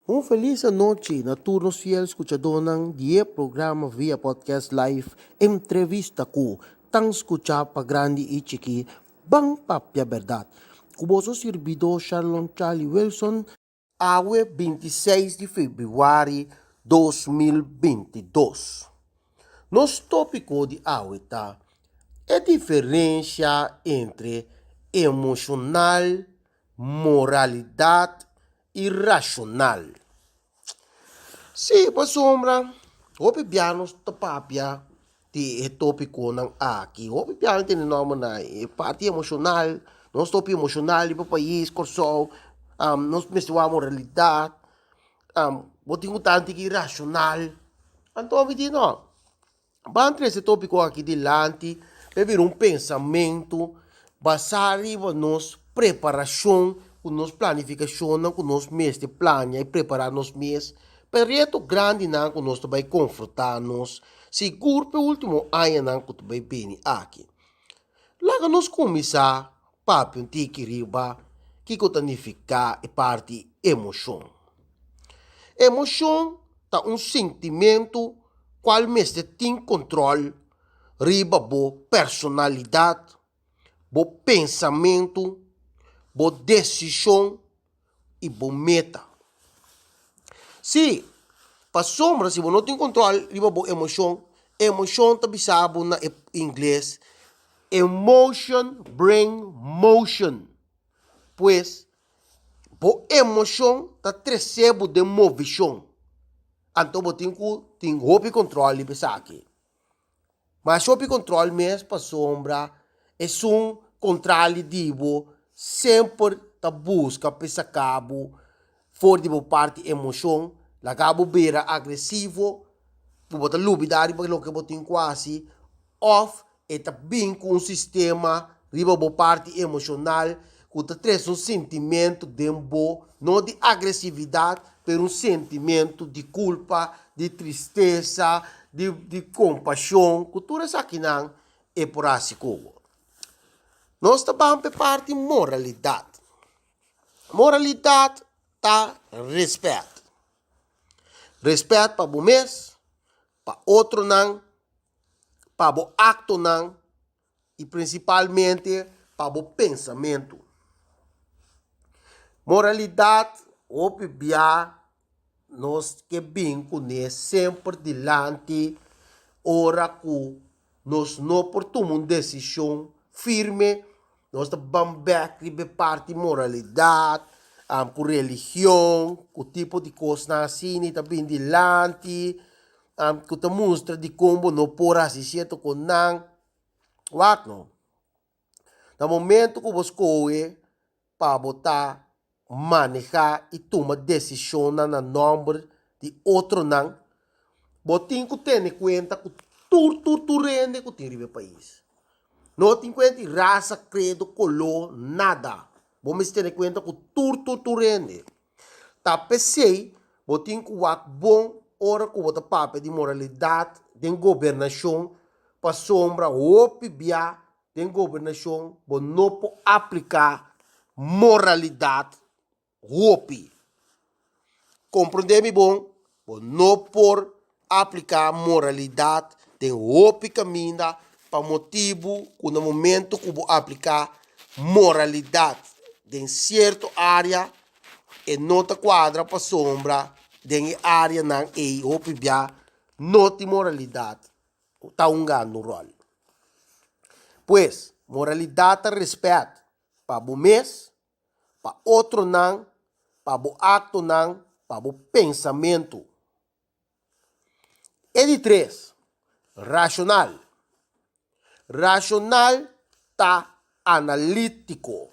Un felis anochi na tur nos fiel skuchadónan di e programa via podcast live Entrevista ku tan skuchá pa grandi i chikí Ban Papia Bèrdat ku boso sirbidó Sharlon Charlie Wilson, awe 26 di febrüari 2022. Nos tópiko di awe ta e diferensha entre emoshonal, moralidat i rashonal. Sí, pasobra hopi bia nos ta papia di e tópikonan aki. Hopi bia no tene nòmbernan. E parti emoshonal, nos ta hopi emoshonal riba pais Kòrsou, nos mester wak moralidat, bo tin ku ta anti rashonal. Anto mi di no, Ban trese tópiko aki dilanti pa e bira un pensamentu basá riba nos preparashon ku nos planifikashonnan ku nos mester plania i prepará nos mes pa e reto grandinan ku nos ta bai konfrontá nos sigur pa e último añanan ku ta bai bini aki. Laga nos kuminsá papia un tiki riba kiko ta nifiká e parti emoshon. Emoshon ta un sintimentu kual mester tin kontrol riba bo personalidat, bo pensamentu, bo desishon i bo meta. Sí, pasobra si bo no tin kontrol riba bo emoshon, emoshon ta bisa bo na e ingles, emotion bring motion. Pues, bo emoshon ta trese bo den movishon. Anto bo tin ku tin hopi kontrol riba esaki. Mas hopi kontrol mes pasobra esun kontrali di bo semper ta buska pa e saka bo for di bo parti emoshon, laga bo bira agresivo ku bo ta lubida riba loke bo tin ku hasi òf e ta bin ku un sistema riba bo parti emoshonal ku ta trese un sintimentu den bo, no di agresividat, pero un sintimentu di kulpa, di tristesa, di di kompashon, ku tur esakinan e por hasi ku bo. Nos ta ban pa e parti moralidat. Moralidat ta rèspèt. Rèspèt pa bo mes, pa otronan, pa bo aktonan i prinsipalmente pa bo pensamentu. Moralidat hopi bia nos ke bin kuné semper dilanti ora ku nos no por tuma un desishon firme, nos ta ban bèk riba e parti moralidat ku religion ku tipo di kosnan asina ta bin dilanti. Ku ta mustra dikon bo no por hasi sierto ku nan. Wak no. Na momento ku bo skohe pa bo ta manehá i tuma desishonnan na nòmber di otronan, bo tin ku tene kuenta ku tur tur tur hende ku tin riba e pais. No tin kuenta di rasa, kredo, koló, nada. Bo mester tene kuenta ku tur tur tur hende. Ta p'esei bo tin ku wak bon ora ku bo ta papia di moralidat den gobernashon, pasobra hopi bia den gobernashon bo no por apliká moralidat hopi. Komprondé mi bon, bo no por apliká moralidat den hopi kaminda pa motibu ku na momento ku bo apliká moralidat den sierto área e no ta kuadra pasobra den e áreanan ei hopi bia no tin moralidat ta hungando un ròl. Pues, moralidat ta rèspèt pa bo mes, pa otronan, pa bo aktonan, pa bo pensamentu. E di tres, rashonal. Rashonal ta analítiko.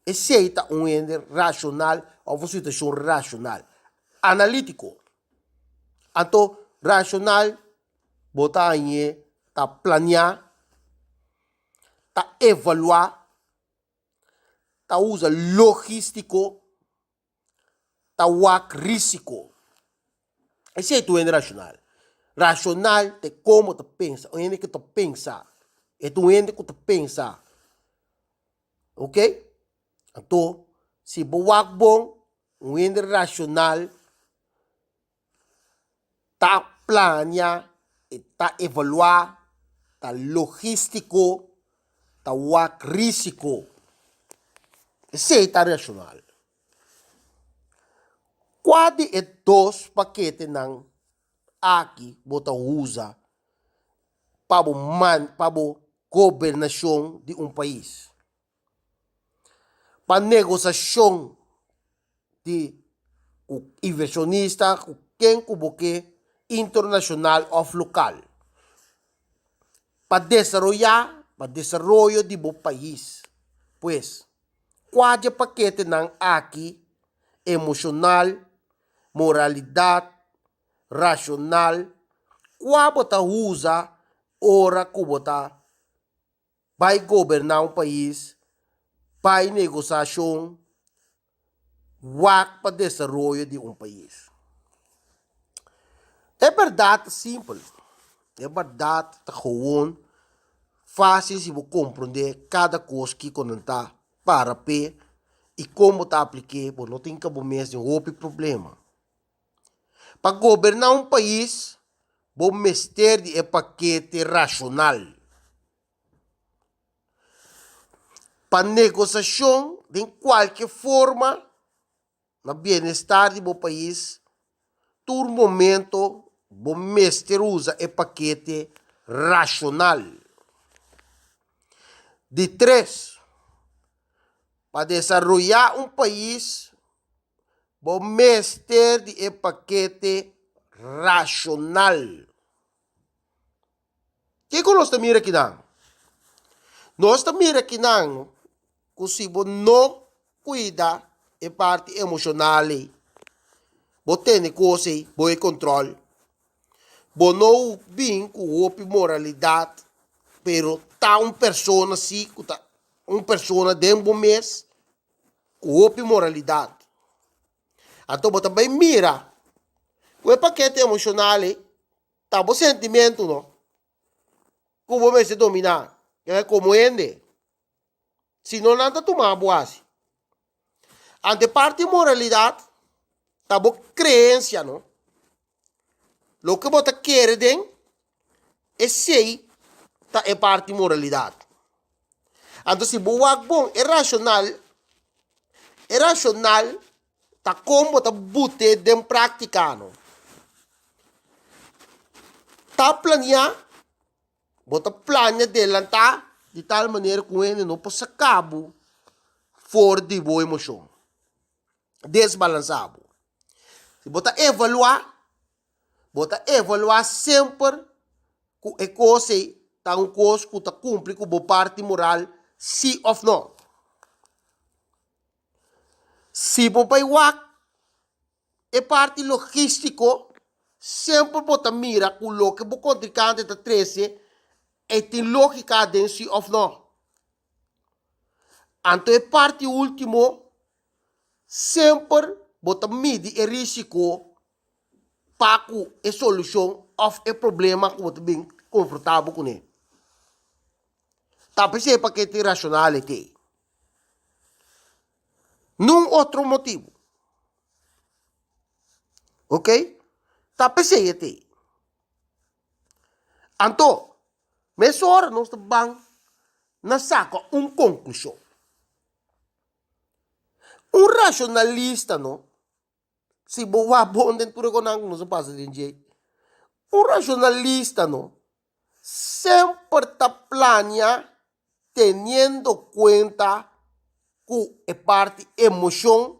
Esei ta un hende rashonal òf un situashon rashonal. Analítiko. Anto rashonal bo ta hañ'é ta planiá, ta evaluá, ta usa logístiko. Ta wak risiko. Esei ta un hende rashonal. Rashonal ta e komo ta pensa, un hende ku ta pensa. E ta un hende ku ta pensa. Ok? Anto, si bo wak bon, Un hende rashonal ta plania, e ta evaluá, ta logístiko, ta wak rísiko. Esei ta rashonal. Kua di e dos paketenan aki bo ta usa pa bo man pa bo gobernashon di un pais? Pa negosashon di ku invershonista ku ken ku bo ke internashonal òf lokal pa desaroyá pa desaroyo di bo pais. Pues kua dje paketenan aki emoshonal, moralidat, rashonal kua bo ta usa ora ku bo ta bai goberná un pais, bai negosashon, wak pa desaroyo di un pais. E bèrdat ta simpel, e bèrdat ta gewoon fásil si bo komprondé kada kos kiko nan ta para p'e i kon bo ta aplik'é, bo no tin ka bo mes den hopi problema. Pa goberná un pais bo mester di e pakete rashonal. Pa negosashon den kualke forma na bienestar di bo pais, tur momento bo mester usa e pakete rashonal. Di tres, pa desaroyá un pais bo mester di e pakete rashonal. Kiko nos ta mira kinan? Nos ta mira kinan ku si bo no kuida e parti emoshonal ei, bo tene kos ei bo e kontrol, bo no bin ku hopi moralidat, pero ta un persona si ku ta un persona den bo mes ku hopi moralidat. Anto bo ta bai mira ku e pakete emoshonal ei Ta bo sentimentu no ku bo mester dominá komo hende, si no nan ta tuma bo hasi. Ante parti moralidat ta bo kreensia no, loke bo ta kere den esei ta e parti moralidat. Anto si bo wak bon e rashonal, e rashonal Ta kon bo ta but'é den práktika no? Ta planiá, bo ta plania delantá di tal manera ku hende no por saka bo for di bo emoshon, desbalansá bo. Si bo ta evaluá, bo ta evaluá semper ku e kos ei ta un kos ku ta kumpli ku bo parti moral sí òf no. Si bo bai wak e parti logístiko, semper bo ta mira ku loke bo kontrinkante ta trese e tin lógika aden si òf no. Anto e parti último, semper bo ta midi e rísiko pa ku e solushon òf e problema ku bo ta bin konfrontá bo kuné. Ta p'esei pa ke tin rashonal e tei. Nun otro motibu. Ok? Ta p'esei e t'ei. Anto, mesora nos ta ban na saka un konklushon. Un rashonalista no, si bo wak bon den tur e konan ku nos a pasa den dje, un rashonalista no semper ta plania teniendo kuenta ku e parti emoshon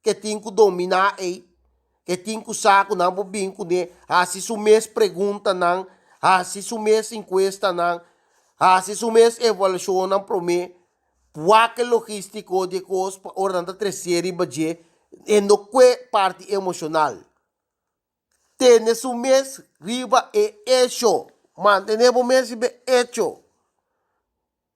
ke tin ku dominá ei, ke tin ku sa ku nan por bin kuné, hasi su mes preguntanan, hasi su mes enkuestanan, hasi su mes evaluashonnan promé, wak e logístiko di e kos pa ora nan ta tresé riba dje, e no kue parti emoshonal. Tene su mes riba e echo. Mantené bo mes riba e echo.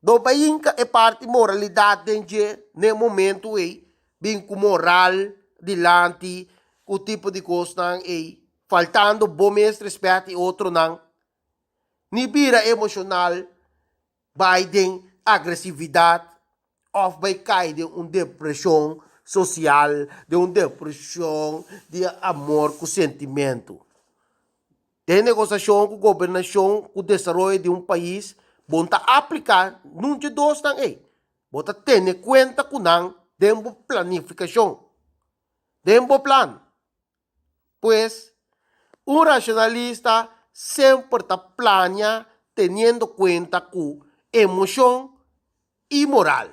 No bai hinka e parti moralidat den dje n'e momentu ei, bin ku moral dilanti, ku tipo di kosnan ei, faltando bo mes rèspèt i otronan. Ni bira emoshonal bai den agresividat òf bai kai den un depreshon. sosial, den un depreshon di amor ku sentimentu. Den negosiashon ku gobernashon ku desaroyo di un pais, bo no ta apliká nun dje dosnan ei. Bo ta tene kuenta ku nan den bo planifikashon, den bo plan. Pues, un rashonalista semper ta plania teniendo kuenta ku emoshon i moral.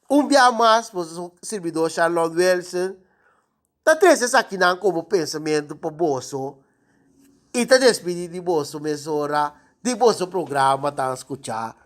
Un bia mas, boso sirbidó Sharlon Wilson ta trese esakinan komo pensamentu pa boso i ta despidí di boso mesora di boso programa Tan Skuchá.